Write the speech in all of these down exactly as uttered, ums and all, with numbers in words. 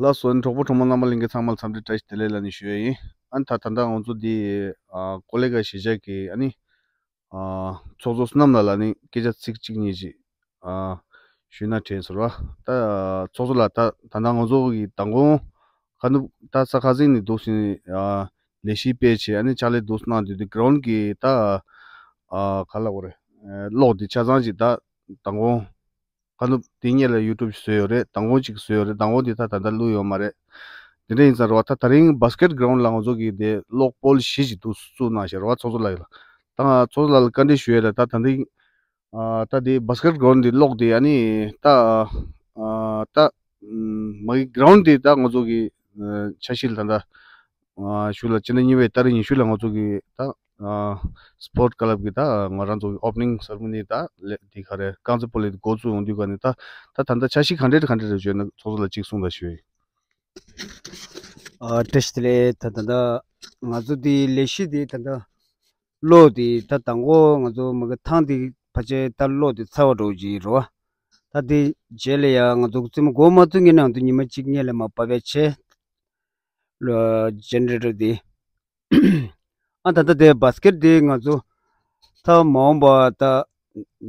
ལགས་སོ། གྲོགས་པོ་གྲོགས་མོ་རྣམ་པ་ལྷན་རྒྱས་ཚང་མ་ལ་འཚམས་འདྲི་བཀྲ་ཤིས་བདེ་ལེགས་ལབ་ནས་ཞུ་ཡ་ཡིན། ཨ་ནི་ད་ད་ལྟ་ང་ཚོ་འདི་ཨ་ཀོ་ལི་གྷལ་གཞིས་ཆགས་ཀྱི་ཨ་ནི་ཨ་ཚོགས་གཙོ་བསོད་ནམས་ལགས་ལ་ནི་སྐད་ཆ་ཚིག་གཅིག་གཉིས་ཅིག་ཨ་ཞུས་ན་དྲན་སོང་ར། ད་ཚོགས་གཙོ་ལགས། ད་ད་ལྟ་ང་ཚོ་གི་མདང་དགོང་ཁ་ནུབ་ད་ས་ཁ་སང་ནས་འདུག་སེ་ཨ་ལས་གཞི་སྤེལ་བྱས། ཨ་ནི་ཕྱག་ལས་འདུག་སེ་གནང་བསྡད་དུས་གྷི་རའུན་གི་ད་ཨ་ག་ལབ་དགོས་རེད། ཨ་གློག་འདི་ཆ་ཚང་ཅིག་ད་མདང་དགོང་ཁ་ནུབ་དེ་སྔོན་ལ་ཡུ་ཊུབ་བཟོས་ཡོད་རེད། མདང་དགོང་ཅིག་བཟོས་ཡོད་རེད། མདང་དགོང་དེ་ད་ད་ལྟ་བླུགས་ཡོད་མ་རེད། དེ་འདྲ་ཡིན་ཙང་རེད་བ། ད་ད་རིང་བྷ་སི་ཀེ་ཊི་གྷི་རའུན་ལ་ང་ཚོ་གིས་དེ་གློག་པོལ་བཞི་ཅིག་འདུག་བཙུགས་གནང་བཞག་རེད་བ། ཚོགས་གཙོ་ལགས་ལ། ད་ང་ཚོགས་གཙོ་ལགས་ལ་བཀའ་འདྲི་ཞུ་ཡས་ལ། ད་ད་རིང་ཨ་ད་དེ་བྷ་སི་ཀེ་ཊི་གྷི་རའུན་དེ་གློག་དེ་ཨ་ནི་ད་ཨ་ད་མ་གི་གྷི་རའུན་དེ་ད་ང་ཚོ་གི་ཨ་འཆར་གཞི་ལ་ད་ལྟ་ཨ་ཞུ་ལ་སྤྱི་ཟླ་གཉིས་པའི་ཏ་རིག་ཉི་ཤུ་ལ་ང་ཚོ་གི་ད་ཨ་སི་པོར་ཊི་ཀ་ལབ་གི་ད་ང་རང་ཚོ་གི་ཨོ་པ་ནིང་སེ་རེ་མོ་ནི་ད་ལེ་དེ་ག་རེ་རྐང་རྩེད་སྤོ་ལོ་དེ་འགོ་བཙུགས་ཡོང་དུས་ག་ནས་ད་ད་ད་ལྟ་འཆར་གཞི་ག་འདྲ་ག་འདྲ་རེད་བརྗོད་ན་ཚོགས་གཙོ་ལ་གཅིག་གསུངས་དང་ཞུ་ཡིན། ཨ་བཀྲ་ཤིས་བདེ་ལེགས། ད་ད་ལྟ་ང་ཚོ་དེ་ལས་གཞི་དེ་ད་ལྟ་གློག་དེ་ད་དང་པོ་ང་ཚོ་མ་གི་ཐང་དེ་ཕལ་ཆེར་ད་གློག་དེ་ཚར་བ་འགྲོ་གི་རེད་བ། ད་དེ་རྗེས་ལ་ཡ་ང་ཚོ་རྩེད་མོ་འགོ་མ་བཙུགས་སྔོན་ནས་ང་ཚོ་ཉི་མ་གཅིག་སྔོན་ལ་མར་བབས་པ་བྱས། ལ་ཇེ་ནེ་རེ་ཊར་དེ། ཨ་ད་ལྟ་དེ་བྷ་སི་ཀེ་ཊི་དེ་ང་ཚོ་ད་མ་འོངས་པ་ད་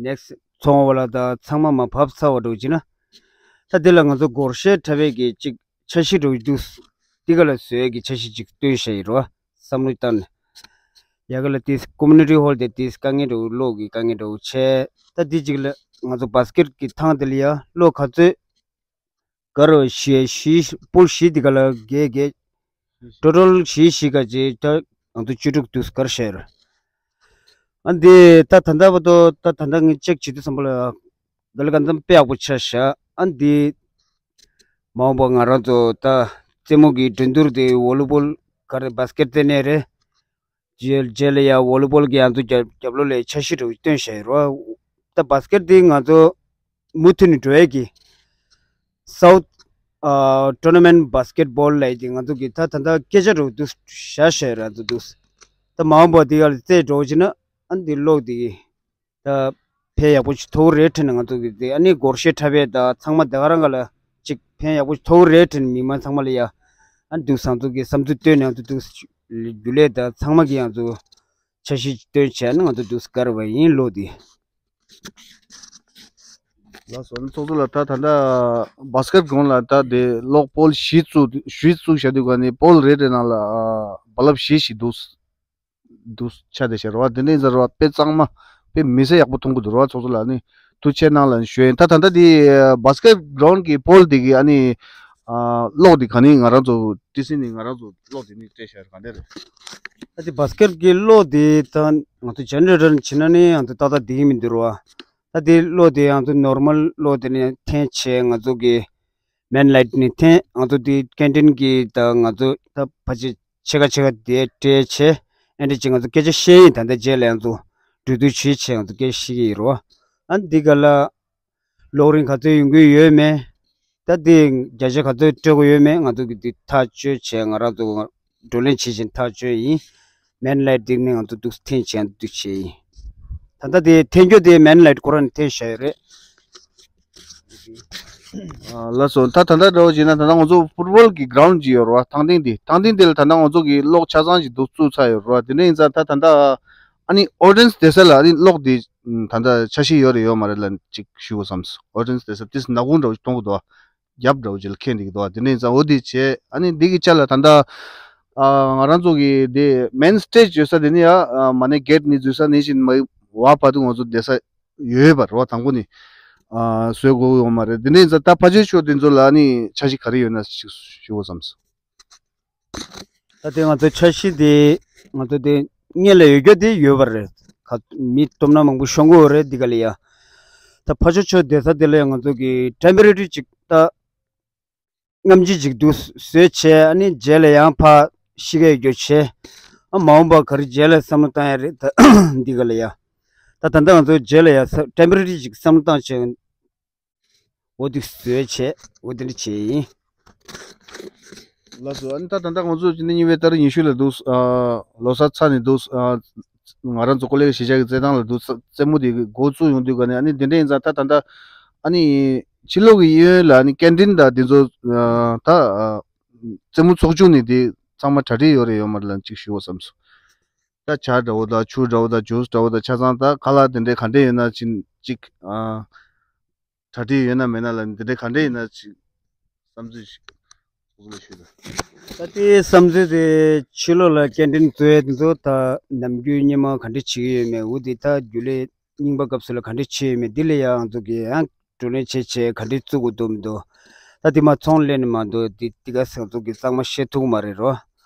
ནེག་སི་ཊི་ཚོང་བ་ལ་ད་ཚང་མ་མར་བབས་ཚར་བ་འགྲོ་གི་ན། ད་དེ་ལ་ང་ཚོ་སྒོར་གཞས་འཁྲབ་པའི་གི་ཅིག་འཆར་གཞི་འགྲོ་གི་འདུག། དེ་ག་ལ་བཟོས་ཀྱི་འཆར་གཞི་ཅིག་བཏོན་བཞག་ཡོད་རེད་བ། བསམ་བློ་བཏང་ནས། ཡ་ག་ལ་དེ་ཀོ་མུ་ནི་ཊི་ཧོལ་དེ་དེ་དཀའ་ངལ་འགྲོ་གློག་གི་དཀའ་ངལ་འགྲོ་བྱས། ད་དེ་ཅིག་ལ་ང་ཚོ་བྷ་སི་ཀེ་ཊི་གི་ཐང་དེ་ལ་ཡ་གློག་ག་ཚོད་ག་རུ་བཞི་བཞི་པོལ་བཞི་འདི་ག་ལ་བརྒྱད་བརྒྱད། ཊོ་ཊལ་བཞི་བཞི་ག་ཅེ་ད་ང་ཚོ་བཅུ་དྲུག་དུས་གར་བཤད་ར། ཨ་འདི་ད་ད་ལྟ་བར་དུ་ད་ད་ལྟ་ངས་ཅེག་བྱེད་དུས་ཙམ་པ་ལ་ག་ལ་ག་ཙམ་དཔེ་ཡག་པོ་ཆགས་ཤག། ཨ་འདི་མ་འོངས་པ་ང་རང་ཚོ་ད་རྩེད་མོ་གི་འགྲན་བསྡུར་དེ་ཝོ་ལི་བོལ་ག་རེ་བྷ་སི་ཀེ་ཊི་ཏེ་ནེ་རེད། རྗེས་རྗེས་ལ་ཡང་ཝོ་ལི་བོལ་གྱི་ང་ཚོ་རྒྱབ་རྒྱབ་ལོགས་ལ་འཆར་གཞི་འདྲ་བོ་བཏོན་བཞག་ཡོད་རེད་བ། ད་བྷ་སི་ཀེ་ཊི་འདི་ང་ཚོ་མུ་མཐུད་ནས་འགྲོ་ཡས་ཀྱི་South ཨ་Tournament Basketball ལབ་ཡས་ཀྱི་ང་ཚོ་གི་ད་ད་ལྟ་སྐད་ཆ་འདྲ་བོ་འདུག་བཞག་བཞག་ཡོད་རེད། ང་ཚོ་འདུག་ད་མ་འོངས་པ་འདི་ག་ལ་རྩེད་འགྲོ་བ་བྱས་ན་ཨ་འདི་གློག་འདི་གི་ད་ཕན་ཡག་པོ་ཞིག་ཐོགས་རེད་དྲན་ནས་ང་ཚོ་གི་དེ་ཨ་ནི་སྒོར་གཞས་འཁྲབ་པའི་ད་ཚང་མ་དེ་ག་རང་ག་ལ་ཅིག་ཕན་ཡག་པོ་ཞིག་ཐོགས་རེད་དྲན་ནས་མི་མང་ཚང་མ་ལ་ཡ་ཨ་འདུག་ང་ཚོ་གི་བསམ་ཚུལ་བཏོན་ནས་ང་ཚོ་འདུག་རྒྱུན་ལས་ད་ཚང་མ་གི་ང་ཚོ་འཆར་གཞི་བཏོན་བྱས་ན་ང་ཚོ་འདུག་དགའ་བ་ཡིན་ལོ་འདི། ལགས་སོ། ཚོགས་གཙོ་ལགས། ད་ད་ལྟ་བྷ་སི་ཀེ་ཊི་གོང་ལ་ད་དེ་གློག་པོལ་བཞི་བཙུགས་བཞི་བཙུགས་བཞག་དུས་ག་ནས་པོལ་རེ་རེ་ནང་ལ་ཨ་རྦ་རླབས་བཞི་ཞིག་འདུག་འདུག་ཆ་དེ་བྱས་རེད་བ། དེ་འདྲ་ཡིན་ཙང་རེད་བ། དཔེ་གཙང་མ་དཔེ་མི་སེར་ཡག་པོ་མཐོང་གི་འདུག་རེད་བ། ཚོགས་གཙོ་ལགས་ནི་ཐུགས་རྗེ་གནང་ལ་ཞུ་ཡིན། ད་ད་ལྟ་དེ་བྷ་སི་ཀེ་ཊི་གི་རའུན་གི་པོལ་དེ་གི་ཨ་ནི་ཨ་གློག་དེ་ག་ནས་ང་རང་ཚོ་ཏི་སི་ནས་ང་རང་ཚོ་གློག་དེ་ནས་སྤྲད་བཞག་ག་འདྲ་རེད། ད་དེ་བྷ་སི་ཀེ་ཊི་གི་གློག་དེ་ད་ང་ཚོ་ཇེ་ནེ་རེ་ཊར་བྱས་ན་ནི་ང་ཚོ་ཏག་ཏག་བསྡད་ཀྱི་མི་འདུག་རེད་བ། ད་དེ་གློག་དེ་ང་ཚོ་ནོར་མལ་གློག་དེ་ནས་འཐེན་བྱས་ང་ཚོ་གི་མེན་ལའེ་ཊི་ནས་འཐེན། ང་ཚོ་དེ་ཀེན་ཊིན་གྱི་ད་ང་ཚོ་ད་ཕལ་ཆེར་ཕྱེད་ཀ་ཕྱེད་ཀ་དེ་སྤྲད་བྱས་ཨེ་འདྲ་བྱས་ང་ཚོ་སྐད་ཆ་བཤད་ཡིན། ད་ལྟ་རྗེས་ལ་ང་ཚོ་གྲོས་བསྡུར་བྱས་བྱས་ང་ཚོ་སྐད་ཆ་བཤད་ཀྱི་ཡིན་རོ། ཨ་འདི་ག་ལ་གློག་རིན་ག་ཚོད་ཡོང་གི་ཡོད་མེད། ད་དེ་བརྒྱ་ཆ་ག་ཚོད་སྤྲོད་དགོས་ཡོད་མེད་ང་ཚོ་གི་དེ་ཐག་གཅོད་བྱས་ང་རང་ཚོ་བགྲོ་གླེང་བྱེད་བཞིན་ཐག་གཅོད་ཡིན། མེན་ལའེ་ཊི་དེ་ནས་ང་ཚོ་འདུག་འཐེན་བྱས་འདུག་བྱས་ཡིན། ད་ལྟ་དེ་འཐེན་རྒྱུ་དེ་མེན་ལའེ་ཊི་ཁོ་རང་ནས་འཐེན་བཞག་ཡོད་རེད། ཨ་ལགས་སོ། ད་ད་ལྟ་འདྲ་བོ་བྱས་ན་ད་ལྟ་ང་ཚོ་ཕུཊ་བོལ་གྱི་གྷི་རའུན་ཌི་ཅིག་ཡོད་རེད་བ། ཐང་སྟེང་དེ་ཐང་སྟེང་དེ་ལ་ད་ལྟ་ང་ཚོ་གི་གློག་ཆ་ཚང་ཞིག་འདུག་བཙུགས་ཚར་ཡོད་རེད་བ། དེ་འདྲ་ཡིན་ཙང་ད་ད་ལྟ་ཨ་ནི་ཨོ་ཌི་ཡེན་སི་བསྡད་ས་ལ་ཨ་ནི་གློག་དེ་ད་ལྟ་འཆར་གཞི་ཡོད་རེད་ཡོད་མ་རེད་ལ་ཅིག་ཞུ་དགོས་བསམས། ཨོ་ཌི་ཡེན་སི་བསྡད་ས་དེ་ནག་ཁུང་འདྲ་བོ་ཞིག་མཐོང་གི་འདུག་བ། རྒྱབ་འདྲ་བོ་ཅིག་ལ་ཁེངས་བསྡད་ཀྱི་འདུག་བ། དེ་འདྲ་ཡིན་ཙང་འོ་དེ་བྱས་ཨ་ནི་འདི་གི་ཆ་ལ་ད་ལྟ་ཨ་ང་རང་ཚོ་གི་དེ་མེན་སི་ཊེ་ཇི་ཡོད་ས་དེ་ནི་ཡ་ཨ་མ་ཎི་གེ་ཊི་ནས་འཛུལ་ས་ནས་བཞིན་མ་བ་བར་དུ་ང་ཚོ་བསྡད་ས་ཡོད་པ་རེད་བ། དང་པོ་ནས་ཨ་བཟོས་དགོས་ཡོད་མ་རེད། དེ་འདྲ་ཡིན་ཙང་ད་ཕལ་ཆེར་ཤོས་དེ་ཚོ་ལ་ཨ་ནི་འཆར་གཞི་ག་རེ་ཡོད་ན་ཅིག་ཞུ་དགོས་བསམས། ད་དེ་ང་ཚོ་འཆར་གཞི་དེ་ང་ཚོ་དེ་སྔོན་ལ་ཡོད་རྒྱུ་དེ་ཡོད་པ་རེད། ག་མི་སྟོབས་ན་མང་པོ་ཤོང་གི་ཡོད་རེད། འདི་ག་ལ་ཡ་ད་ཕར་ཕྱོགས་ཕྱོགས་བསྡད་ས་དེ་ལ་ཡ་ང་ཚོ་གི་ཊེམ་པོ་རེ་རི་ཅིག་ད་རྔམ་བརྗིད་ཅིག་འདུག་བཟོས་བྱས་ཨ་ནི་རྗེས་ལ་ཡང་ཕར་གཤིས་ཀ་ཡོད་རྒྱུ་བྱས་ཨ་མ་འོངས་པ་ག་རེ་རྗེས་ལ་བསམ་བློ་བཏང་ཡ་རེད། ད་འདི་ག་ལ་ཡ་ད་ད་ལྟ་ང་ཚོ་རྗེས་ལ་ཡ་ཊེམ་པོ་རེ་རི་ཅིག་བསམ་བློ་བཏང་བྱས། འོ་དེ་བཟོས་བྱས་འོ་དེ་འདྲ་བྱས་ཡིན། ལགས་སོ། ཨ་ནི་ད་ད་ལྟ་ང་ཚོ་སྤྱི་ཟླ་གཉིས་པའི་ཏ་རིག་ཉི་ཤུ་ལ་འདུག་ཨ་ལོ་གསར་ཚར་ནས་འདུག་ཨ་ང་རང་ཚོ་ཀོ་ལི་གཞིས་ཆགས་ཀྱི་རྩེད་ཐང་ལ་འདུག་རྩེད་མོ་དེ་འགོ་བཙུགས་ཡོང་དུས་ག་ནས་ཨ་ནི་དེ་འདྲ་ཡིན་ཙང་ད་ད་ལྟ་ཨ་ནི་ ཕྱི་ལོགས་ཀྱི་གཡས་གཡོན་ལ་ནི་ཀན་ཊིན་དང་དེ་ཚོ་ཨ་ད་ཨ་རྩེད་མོ་ཚོགས་ཆུང་ནི་དེ་ཚང་མ་གྲ་སྒྲིག་ཡོད་རེད་ཡོད་མ་རེད་ལབ་ཅིག་ཞུ་བ་བསམ་སོང་། ད་ཇ་འདྲ་བོ་དང་ཆུ་འདྲ་བོ་དང་ཇུས་འདྲ་བོ་དང་ཆ་ཚང་ད་ཁ་ལག་དེ་འདྲའི་ག་འདྲས་ཡོད་ན་ཅིག་ཅིག་ཨ་གྲ་སྒྲིག་ཡོད་ན་མེད་ན་ལ་ནི་དེ་འདྲའི་ག་འདྲས་ཡིན་ན་ཅིག་བསམ་ཚུལ་ཞིག་ཚོགས་གཙོ་ལ་ཞུས་ད། ད་ལྟའི་བསམ་ཚུལ་དེ་ཕྱི་ལོགས་ལ་ཀན་ཊིན་བཙུགས་ཡས་དེ་ཚོ་ད་ནམ་རྒྱུན་སྔོན་མ་ག་འདྲས་བྱེད་ཀྱི་ཡོད་མེད་འོ་དེ་ད་རྒྱུན་ལས་རྙིང་པ་སྐབས་སུ་ལ་ག་འདྲས་བྱས་ཡོད་མེད་འདི་ལ་ཡང་ང་ཚོ་གི་ཡང་བགྲོ་གླེང་བྱས་བྱས་ག་འདྲས་བཙུགས་དགོས་འདུག་མི་འདུག་ད་དེ་མ་ཚོང་ལས་ནི་མ་འདུག་དེ་དེ་ག་ས་ང་ཚོ་གི་གཙང་མ་བཤད་ཐུབ་ཀྱི་མ་རེད་རོ།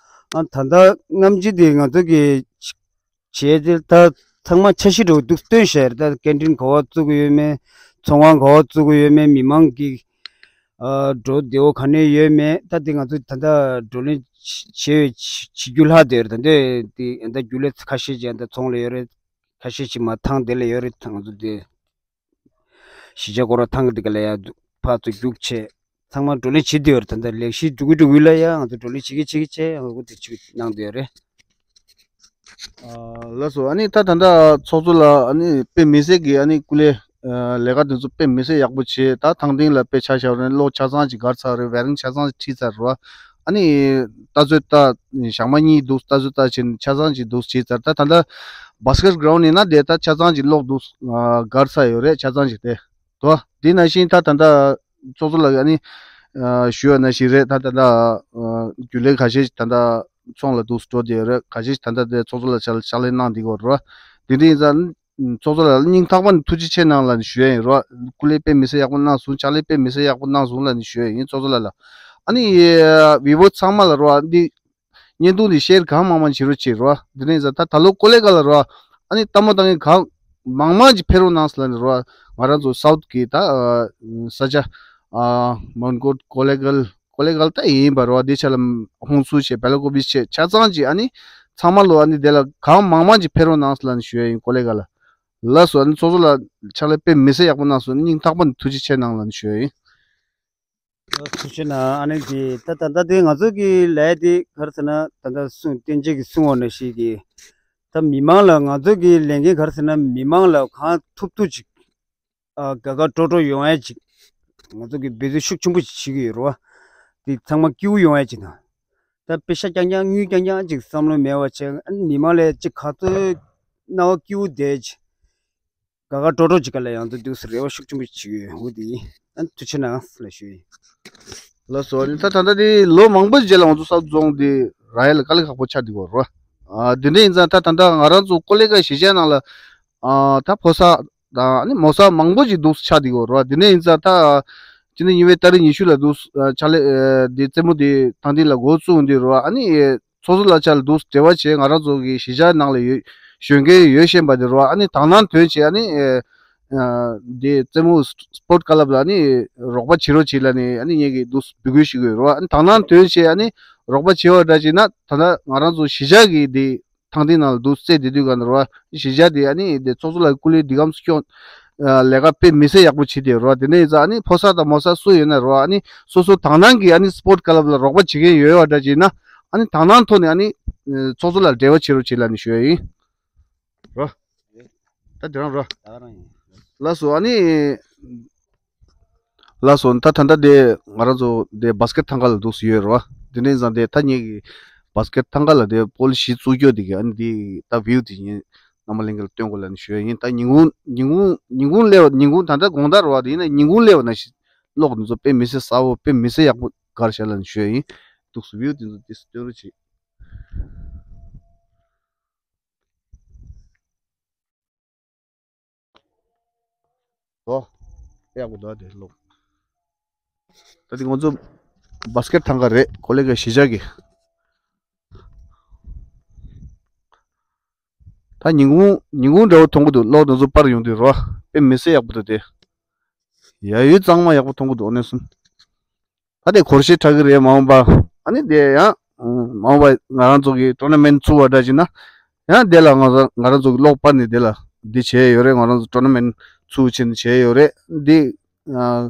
ཨ་ད་ལྟ་སྔ་ཕྱི་དེ་ང་ཚོ་གི་བྱས་ཏེ་ད་ཚང་མ་འཆར་གཞི་འདྲ་བོ་འདུག་སྟོན་བཞག་རེད། ད་ཀན་ཊིན་ག་བ་བཙུགས་ཀྱི་ཡོད་མེད། ཚོང་ཁང་ག་བ་བཙུགས་ཀྱི་ཡོད་མེད། མི་མང་གི་ཨ་འགྲོ་བདེ་བོ་ག་ནས་ཡོད་མེད། ད་དེ་ང་ཚོ་ད་ལྟ་བགྲོ་གླེང་བྱེད་བྱེད་རྒྱུ་ལྷག་བསྡད་ཡོད་རེད། ད་འདི་དེ་ད་རྒྱུན་ལས་ཁ་ཤས་ཅིག་ད་ཚོང་ལ་ཡོད་རེད། ཁ་ཤས་ཅིག་མ་ཐང་དེ་ལ་ཡོད་རེད། ད་ང་ཚོ་དེ་གཞིས་ཆགས་སྐོར་ར་ཐང་གི་དེ་ག་ལ་ཡ་ཕར་ཚུར་རྒྱུགས་བྱས་ཚང་མ་བགྲོ་གླེང་བྱེད་བསྡད་ཡོད་རེད། ད་ལྟ་ལས་གཞི་འགྲོ་གི་འགྲོ་གི་ལ་ཡ་ང་ཚོ་བགྲོ་གླེང་བྱེད་ཀྱི་བྱེད་ཀྱི་བྱས་ང་ཚོ་དེ་ཅིག་གནང་བསྡད་ཡོད་རེད། ཨ་ལགས་སོ། ཨ་ནི་ད་ད་ལྟ་ཚོགས་གཙོ་ལ་ཨ་ནི་དཔེ་མི་སྲིད་ཀྱི་ཨ་ནི་སྐུ་ལས་ཨ་ལས་ཀ་དེ་ཚོ་དཔེ་མི་སྲིད་ཡག་པོ་བྱས། ད་ཐང་སྟེང་ལ་དཔེ་ཆ་བཞག་རེད། གློག་ཆ་ཚང་ཅིག་བསྒར་ཚར་རེད། ཝེ་རིང་ཆ་ཚང་ཅིག་ཁྲིད་ཚར་རེད་བ། ཨ་ནི་རྟ་མཛོད་ད་ཞག་མ་གཉིས་འདུག་རྟ་མཛོད་ད་ཕྱིན་ཆ་ཚང་ཅིག་འདུག་བྱས་ཚར། ད་ད་ལྟ་བྷ་སི་ཀེཊ་གྷ་རའུན་ཌ་ཡིན་ན་དེ་ད་ཆ་ཚང་ཅིག་གློག་འདུག་ཨ་བསྒར་ཚར་ཡོད་རེད། ཆ་ཚང་ཅིག་དེ་དོ། དེ་ནང་བཞིན་ད་ད་ལྟ་ཚོགས་གཙོ་ལགས་ཀྱིས་ཨ་ནི་ཨ་ཞུ་བ་ནང་བཞིན་རེད། ད་ད་ལྟ་ཨ་རྒྱུན་ལས་ཁ་ཤས་ཤིག་ད་ལྟ་ཚོང་ལ་འདུག་འགྲོ་བསྡད་ཡོད་རེད། ཁ་ཤས་ཤིག་ད་ལྟ་དེ་ཚོགས་གཙོ་ལགས་ཕྱག་ཕྱག་ལས་གནང་བསྡད་ཡོད་རེད། དེ་འདྲ་ཡིན་ཙང་ཚོགས་གཙོ་ལགས་ལ་སྙིང་ཐག་པ་ནས་ཐུགས་རྗེ་ཆེ་གནང་ལབ་ནས་ཞུ་ཡ་ཡིན་རོ། སྐུ་ལས་དཔེ་མི་སྲིད་ཡག་པོ་གནང་སོང་། ཕྱག་ལས་དཔེ་མི་སྲིད་ཡག་པོ་གནང་སོང་ལབ་ནས་ཞུ་ཡ་ཡིན། ཚོགས་གཙོ་ལགས་ལ་ཨ་ནི་བི་ཝར་ཚང་མ་ལ་རོ། འདི་བརྙན་ཐུང་འདི་ཤེར་གང་མང་མང་བྱེད་རོགས་བྱེད་རོ། འདི་ནས་ད་ད་ལོ་ཀོ་ལེ་གྷལ་ལ་རོ། ཨ་ནི་ལྟད་མོ་ལྟ་མཁན་གང་མང་མང་ཅིག་ཕེབས་རོགས་གནང་ཟེར་ལབ་ནས་རོ། ང་རང་ཚོ་སའུཐ་གི་ད་ས་ཆ་མོན་གྷོ་ཀོ་ལེ་གྷལ་ཀོ་ལེ་གྷལ་ད་ཡིན་པ་རོ། འདི་ཆ་ལ་ཧུན་སུར་བྱས་བེ་ལ་ཀོ་བི་བྱས་ཆ་ཚང་ཅིག་ཨ་ནི་ཚང་མ་ལོ་ཨ་ནི་དེ་ལ་གང་མང་མང་ཅིག་ཕེབས་རོགས་གནང་ཟེར་ལབ་ནས་ཞུ་ཡ་ཡིན། ཀོ་ལེ་གྷལ་ལ། ལགས་སོ། ཨ་ནི་ཚོགས་གཙོ་ལགས་ཕྱག་ལས་དཔེ་མི་སྲིད་ཡག་པོ་གནང་སོང་། སྙིང་ཐག་པ་ནས་ཐུགས་རྗེ་ཆེ་གནང་ལབ་ནས་ཞུ་ཡ་ཡིན། ཐུགས་རྗེ་གནང་། ཨ་ནི་དེ་ད་ད་ལྟ་དེ་ང་ཚོ་གི་ལས་དེ་ག་རེ་ཟེར་ན་ད་ལྟ་གསུང་བསྟན་འཛིན་གྱིས་གསུང་བ་ནང་བཞིན་གྱི་ད་མི་མང་ལ་ང་ཚོ་གི་ལས་འགན་ག་རེ་ཟེར་ན་མི་མང་ལ་གང་ཐུབ་ཐུབ་ཅིག་ཨ་དགའ་དགའ་སྤྲོ་སྤྲོ་ཡོང་ཡ་ཅིག་ང་ཚོ་གི་འབད་བརྩོན་ཤུགས་ཆེན་པོ་ཞིག་བྱེད་ཀྱི་ཡོད་རེད་བ། དེ་ཚང་མ་སྐྱིད་པོ་ཡོང་ཡ་ཅིག་དང་། ད་པེ་ཤ་རྐྱང་རྐྱང་དངུལ་རྐྱང་རྐྱང་ཅིག་བསམ་བློ་མེད་པ་བྱས། ཨ་ནི་མི་མང་ལ་ཅིག་ག་ཚོད་སྣང་བ་སྐྱིད་པོ་བསྡད་ཅིག་དགའ་དགའ་སྤྲོ་སྤྲོ་ཅིག་ག་ལ་ཡང་དུ་འདུག་སེ་རེ་བ་ཤུགས་ཆེན་པོ་བྱེད་ཀྱི་ཡོད། འོ་དེ་ཡིན། ཨ་ཐུགས་རྗེ་གནང་ལ་ཞུ་ཡིན། ལགས་སོ། ཨ་ནི་ད་ད་ལྟ་དེ་ལོ་མང་པོ་རྗེས་ལ་ང་ཚོ་སའུཐ་རྫོང་དེ་རག་ཡ་ལ་དཀའ་ལས་ཁག་པོ་ཆགས་བསྡད་ཡོད་རེད་བ། ཨ་དེ་འདྲ་ཡིན་ཙང་ད་ད་ལྟ་ང་རང་ཚོ་ཀོ་ལེ་གྷལ་གཞིས་ཆགས་ནང་ལ་ཨ་ད་ཕོ་གསར་དང་ཨ་ནི་མོ་གསར་མང་པོ་ཅིག་འདུག་སེ་ཆགས་བསྡད་ཡོད་རེད་བ། དེ་འདྲ་ཡིན་ཙང་ད་སྤྱི་ཟླ་གཉིས་པའི་ཏ་རིག་ཉི་ཤུ་ལ་འདུག་སེ་ཕྱག་ལས་དེ་རྩེད་མོ་དེ་ཐང་སྟེང་ལ་འགོ་བཙུགས་འདི་རེད་བ། ཨ་ནི་ཚོགས་གཙོ་ལགས་ཕྱག་ལ་འདུག་འབྲེལ་བ་བྱས། ང་རང་ཚོ་གི་གཞིས་ཆགས་ནང་ལ་ཡོད་གཞོན་སྐྱེས་ཡོད་བཞིན་པ་དེ་རེད་བ། ཨ་ནི་དང་བླངས་དོན་བྱས་ཨ་ནི་ཨ་འདི་རྩེད་མོ་སི་པོར་ཊི་ཀ་ལབ་ལ་ཨ་ནི་རོགས་པ་བྱེད་རོགས་བྱེད་ལབ་ནས་ཨ་ནི་ངེད་ཀྱིས་འདུག་འབོད་སྐུལ་ཞུ་གི་ཡོད་རེད་བ། ཨ་ནི་དང་བླངས་དོན་བྱས་ཨ་ནི་རོགས་པ་བྱེད་པ་འདྲ་བྱས་ན་ད་ལྟ་ང་རང་ཚོ་གཞིས་ཆགས་ཀྱི་འདི་ཐང་སྟེང་ནང་ལ་འདུག་སེ་བསྡད་དུས་ག་ནས་རེད་བ། གཞིས་ཆགས་དེ་ཨ་ནི་དེ་ཚོགས་གཙོ་ལགས་སྐུ་ལས་འདི་གམ་སྐྱོང་ལས་ཀ་དཔེ་མི་སྲིད་ཡག་པོ་བྱེད་དེ་རེད་བ། དེ་ནས་ཡིན་ཙང་ཨ་ནི་ཕོ་གསར་དང་མོ་གསར་སུ་ཡོད་ན་རེད་བ། ཨ་ནི་སོ་སོ་དང་བླངས་ཀྱིས་ཨ་ནི་སི་པོར་ཊི་ཀ་ལབ་ལ་རོགས་པ་བྱེད་མཁན་ཡོད་པ་འདྲ་བྱས་ན་ཨ་ནི་དང་བླངས་ཐོག་ནས་ཨ་ནི་ཚོགས་གཙོ་ལགས་འབྲེལ་བ་བྱེད་རོགས་བྱེད་ལབ་ནས་ཞུ་ཡ་ཡིན། རོ། ད་དེ་རང་རོ། ད་རང་ཡིན། ལགས་སོ། ཨ་ནི། ལགས་སོ། ད་ད་ལྟ་དེ་ང་རང་ཚོ་དེ་བྷ་སི་ཀེཊ་ཐང་ག་ལ་འདུག་སེ་ཡོད་རེད་བ། དེ་འདྲ་ཡིན་ཙང་དེ་ད་ངེད་ཀྱི་བྷ་སི་ཀེཊ་ཐང་ག་ལ་དེ་པོ་ལི་གཞི་བཙུགས་རྒྱུ་དེ་གི་ཨ་ནི་དེ་ད་བིའུ་དེ་ཡིན། རྣམ་པ་ལྷན་རྒྱས་ལ་སྟོན་དགོས་ལབ་ནས་ཞུ་ཡ་ཡིན། ད་ཉིན་གུང་ཉིན་གུང་ཉིན་གུང་སླེབས་པ་ཉིན་གུང་ད་ལྟ་དགོང་དག་རེད་བ། དེ་ཡིན་ན་ཉིན་གུང་སླེབས་པ་ན་ཞིག་གློག་དེ་ཚོ་དཔེ་མི་སྲིད་གསལ་པོ་དཔེ་མི་སྲིད་ཡག་པོ་བསྒར་བཞག་ལབ་ནས་ཞུ་ཡ་ཡིན། འདུག་སེ་བིའུ་དེ་ཚོ་དེ་སྟོན་རོགས་བྱེད། ལོ། ཡག་པོ་འདུག་དེ་ལོ། ད་དེ་ང་ཚོ་བྷ་སི་ཀེཊ་ཐང་ག་རེད། ཀོ་ལེ་གྷལ་གཞིས་ཆགས་ཀྱི། ད་ཉིན་གུང་ཉིན་གུང་འདྲ་བོ་མཐོང་གི་འདུག་གློག་དེ་ཚོ་སྤར་ཡོང་དུས་རོ། དཔེ་མི་སྲིད་ཡག་པོ་འདུག་དེ། ཡ་ཡུལ་གཙང་མ་ཡག་པོ་མཐོང་གི་འདུག་ཨ་ནེ་སུན། ད་དེ་སྒོར་གཞས་འཁྲབ་ཀྱི་རེད། མ་འོངས་པ་ཨ་ནི་དེ་ཡང་མ་འོངས་པ་ང་རང་ཚོ་གི་ཊོར་ན་མེན་ཊི་ཚུགས་པ་འདྲ་བྱས་ན་ཡང་དེ་ལ་ང་ཚོ་ང་རང་ཚོ་གི་གློག་སྤར་ནས་དེ་ལ་འདི་བྱས་ཡོད་རེད། ང་རང་ཚོ་ཊོར་ན་མེན་ཊི་ཚུགས་བྱས་ནས་བྱས་ཡོད་རེད། འདི་ཨ་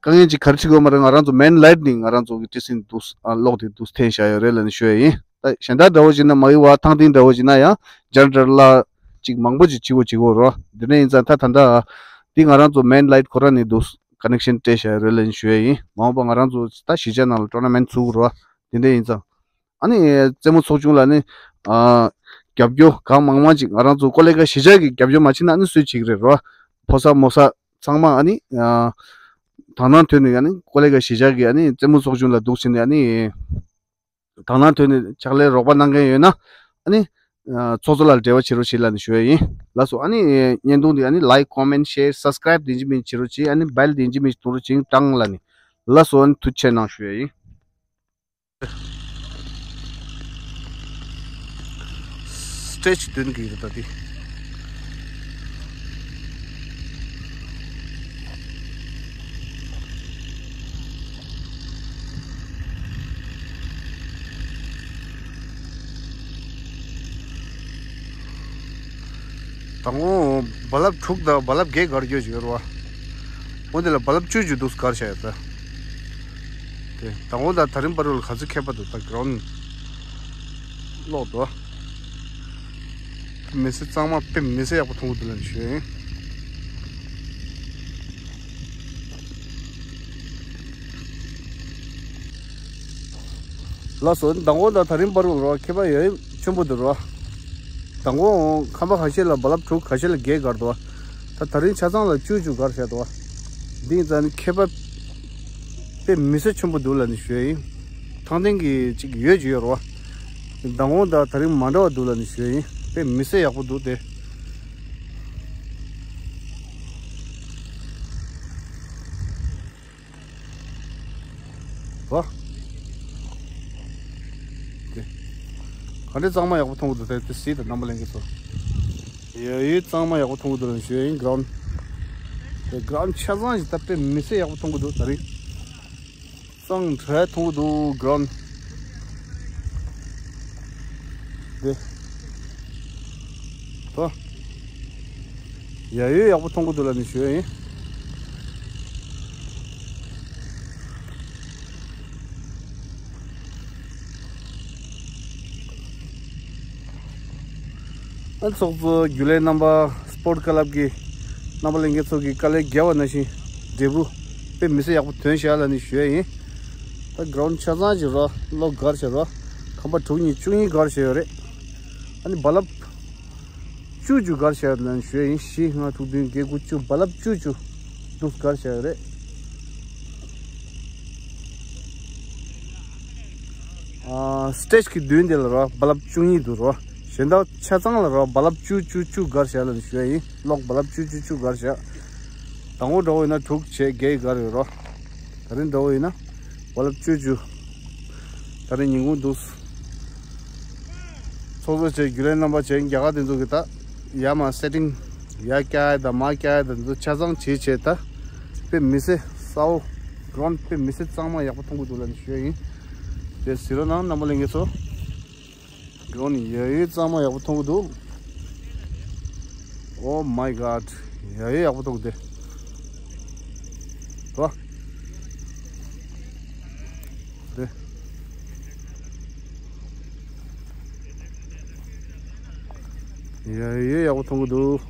དཀའ་ངལ་ཅིག་ག་རེ་བྱེད་དགོས་མ་རེད། ང་རང་ཚོ་མེན་ལའེ་ཊི་ནི་ང་རང་ཚོ་གི་ཊི་སི་ནི་འདུག་ཨ་གློག་དེ་འདུག་འཐེན་བཞག་ཡོད་རེད་ལབ་ནས་ཞུ་ཡ་ཡིན། ད་གཞན་དག་འདྲ་བོ་བྱས་ན་མ་གི་བ་ཐང་སྟེང་འདྲ་བོ་བྱས་ན་ཡང་ཇེ་ནེ་རེ་ཊར་ལ་ཅིག་མང་པོ་ཅིག་བྱེད་དགོས་བྱེད་དགོས་རོ། དེ་ནས་ཡིན་ཙང་ད་ད་ལྟ་འདི་ང་རང་ཚོ་མེན་ལའེ་ཊི་ཁོ་རང་ནས་འདུག་ཀ་ནེག་ཤན་སྤྲད་བཞག་ཡོད་རེད་ལབ་ནས་ཞུ་ཡ་ཡིན། མ་འོངས་པ་ང་རང་ཚོ་ད་གཞིས་ཆགས་ནང་ལ་ཊོར་ན་མེན་ཊི་ཚུགས་རོགས། དེ་འདྲ་ཡིན་ཙང་། ཨ་ནི་རྩེད་མོ་ཚོགས་ཆུང་ལ་ནི་ཨ་རྒྱབ་སྐྱོར་གང་མང་མང་ཅིག་ང་རང་ཚོ་ཀོ་ལེ་གྷལ་གཞིས་ཆགས་ཀྱི་རྒྱབ་སྐྱོར་མ་བྱེད་ན་ཨ་ནི་སུས་བྱེད་ཀྱི་རེད་རོ། ཕོ་གསར་མོ་གསར་ཚང་མ་ཨ་ནི་ཨ་དང་བླངས་ཐོག་ནས་ཨ་ནི་ཀོ་ལེ་གྷལ་གཞིས་ཆགས་ཀྱི་ཨ་ནི་རྩེད་མོ་ཚོགས་ཆུང་ལ་འདུག་ཕྱིན་ནས་ཨ་ནི་དང་བླངས་ཐོག་ནས་ཕྱག་ལས་རོགས་པ་གནང་མཁན་ཡོད་ན་ཨ་ནི་ཨ་ཚོགས་གཙོ་ལ་འབྲེལ་བ་བྱེད་རོགས་བྱེད་ལབ་ནས་ཞུ་ཡ་ཡིན། ལགས་སོ། ཨ་ནི་བརྙན་ཐུང་འདི་ཨ་ནི་ལའིཀ་ཀོ་མེན་ཤེར་སབ་སི་ཀ་རའིབ་དེ་ཡིན་གཅིག་མིན་གཅིག་བྱེད་རོགས་བྱེད། ཨ་ནི་བེལ་དེ་ཡིན་གཅིག་མིན་གཅིག་བརྡུང་རོགས་བྱེད་ཀྲང་ལབ་ནས། ལགས་སོ། ཨ་ནི་ཐུགས་རྗེ་ཆེ་གནང་ཞུ་ཡ་ཡིན། སི་ཊེ་ཇི་མདུན་གྱི་རེད་ད་འདི། དང་པོ་རྦ་རླབས་དྲུག་དང་རྦ་རླབས་བརྒྱད་སྒར་རྒྱུ་ཞིག་ཡོད་རེད་བ། འོ་དེ་ལ་རྦ་རླབས་བཅུ་བཅུ་འདུག་སྒར་བྱས་ཡོད་ད། དེ་དང་པོ་དང་ད་རིང་བར་དུ་ལ་ག་ཚོད་ཁྱད་པར་འདུག་ད་གྲོན་ལོག་འདུག་བ། མི་སེར་གཙང་མ་དཔེ་མི་སྲིད་ཡག་པོ་མཐོང་གི་འདུག་ལབ་ནས་ཞུ་ཡ་ཡིན། ལགས་སོ། མདང་དགོང་དང་ད་རིང་བར་དུ་རོ་ཁྱད་པར་ཡོད་ཆེན་པོ་འདུག་རོ། མདང་དགོང་ཁང་པ་ཁ་ཤས་ལ་རྦ་རླབས་དྲུག་ཁ་ཤས་ལ་བརྒྱད་སྒར་འདུག་ད་ད་རིང་ཆ་ཚང་ལ་བཅུ་བཅུ་སྒར་བཞག་འདུག་འདི་ཡིན་ཙང་ནི་ཁྱད་པར་དཔེ་མི་སྲིད་ཆེན་པོ་འདུག་ལབ་ནས་ཞུ་ཡ་ཡིན། ཐང་སྟེང་གི་ཅིག་ཡོད་ཅིག་ཡོད་རོ། མདང་དགོང་དང་ད་རིང་མ་འདྲ་བ་འདུག་ལབ་ནས་ཞུ་ཡ་ཡིན། དཔེ་མི་སྲིད་ཡག་པོ་འདུག་དེ། བ། དེ། ག་འདྲའི་གཙང་མ་ཡག་པོ་མཐོང་གི་འདུག་དེ་དེ་གཟིགས་དང་རྣམ་པ་ལྷན་རྒྱས་ཚོ། ཡ་ཡི་གཙང་མ་ཡག་པོ་མཐོང་གི་འདུག་ལབ་ཞུ་ཡ་ཡིན། གྷ་རའུན་ཌི། དེ་གྷ་རའུན་ཌི་ཆ་ཚང་ཞིག་ད་དཔེ་མི་སྲིད་ཡག་པོ་མཐོང་གི་འདུག་ད་རིང་། གཙང་དྲགས་མཐོང་གི་འདུག་གྷ་རའུན་ཌི། དེ། ད། ཡ་ཡོད་ཡག་པོ་མཐོང་གི་འདུག་ལབ་ནས་ཞུ་ཡ་ཡིན། ཨ་ཚོགས་གཙོ་རྒྱུན་ལས་རྣམ་པ་སི་པོར་ཊི་ཀ་ལབ་ཀྱི་རྣམ་པ་ལྷན་རྒྱས་ཚོ་གི་དཀའ་ལས་བརྒྱབ་པ་ནང་བཞིན་འབྲས་བུ་དཔེ་མི་སྲིད་ཡག་པོ་ཐོན་ཤག་ལབ་ནས་ཞུ་ཡ་ཡིན། ད་གྷ་རའུན་ཌི་ཆ་ཚང་ཅིག་རོ་ལོག་སྒར་བྱས་རོ། ཁང་པ་དྲུག་གཉིས་བཅུ་གཉིས་སྒར་བྱས་ཡོད་རེད། ཨ་ནི་རྦ་རླབས་བཅུ་བཅུ་སྒར་བྱས་ཡོད་ལབ་ནས་ཞུ་ཡ་ཡིན། བཞི་ལྔ་དྲུག་བདུན་བརྒྱད་དགུ་བཅུ། རྦ་རླབས་བཅུ་བཅུ་འདུག་སྒར་བྱས་ཡོད་རེད། ཨ་སི་ཊེ་ཇི་གི་མདུན་དེ་ལ་རོ་རྦ་རླབས་བཅུ་གཉིས་འདུག་རོ། གཞན་དག་ཆ་ཚང་ལ་རོ་རྦ་རླབས་བཅུ་བཅུ་བཅུ་སྒར་བཞག་ལབ་ནས་ཞུ་ཡ་ཡིན། གློག་རྦ་རླབས་བཅུ་བཅུ་བཅུ་སྒར་བཞག་དང་པོ་འདྲ་བོ་ཡིན་ན་དྲུག་བྱས་བརྒྱད་སྒར་ཡོད་རོ། ད་རིང་འདྲ་བོ་ཡིན་ན་རྦ་རླབས་བཅུ་བཅུ། ད་རིང་ཉིན་གུང་འདུག་ཚོགས་གཙོ་བྱས་རྒྱུན་ལས་རྣམ་པ་བྱས་རྒྱ་གར་དེ་ཚོ་གི་ད་ཡ་མ་སེ་ཊིང་ཡ་བཀྱག་ཡ་དང་མ་བཀྱག་ཡ་དང་འདི་ཚོ་ཆ་ཚང་བྱས་བྱས་ད་དཔེ་མི་སྲིད་གསལ་བོ་གྷ་རའུན་ཌི་དཔེ་མི་སྲིད་གཙང་མ་ཡག་པོ་མཐོང་གི་འདུག་ལབ་ནས་ཞུ་ཡ་ཡིན། དེ་གཟིགས་རོགས་གནང་རྣམ་པ་ལྷན་རྒྱས་ཚོ། གྷ་རའུན་ཌི་ཡ་ཡོད་གཙང་མ་ཡག་པོ་མཐོང་གི་འདུག Oh my God. ཡ་ཡོད་ཡག་པོ་མཐོང་གི་འདུག་དེ། དེ། ཡ་ཡོད་ཡག་པོ་མཐོང་གི་འདུག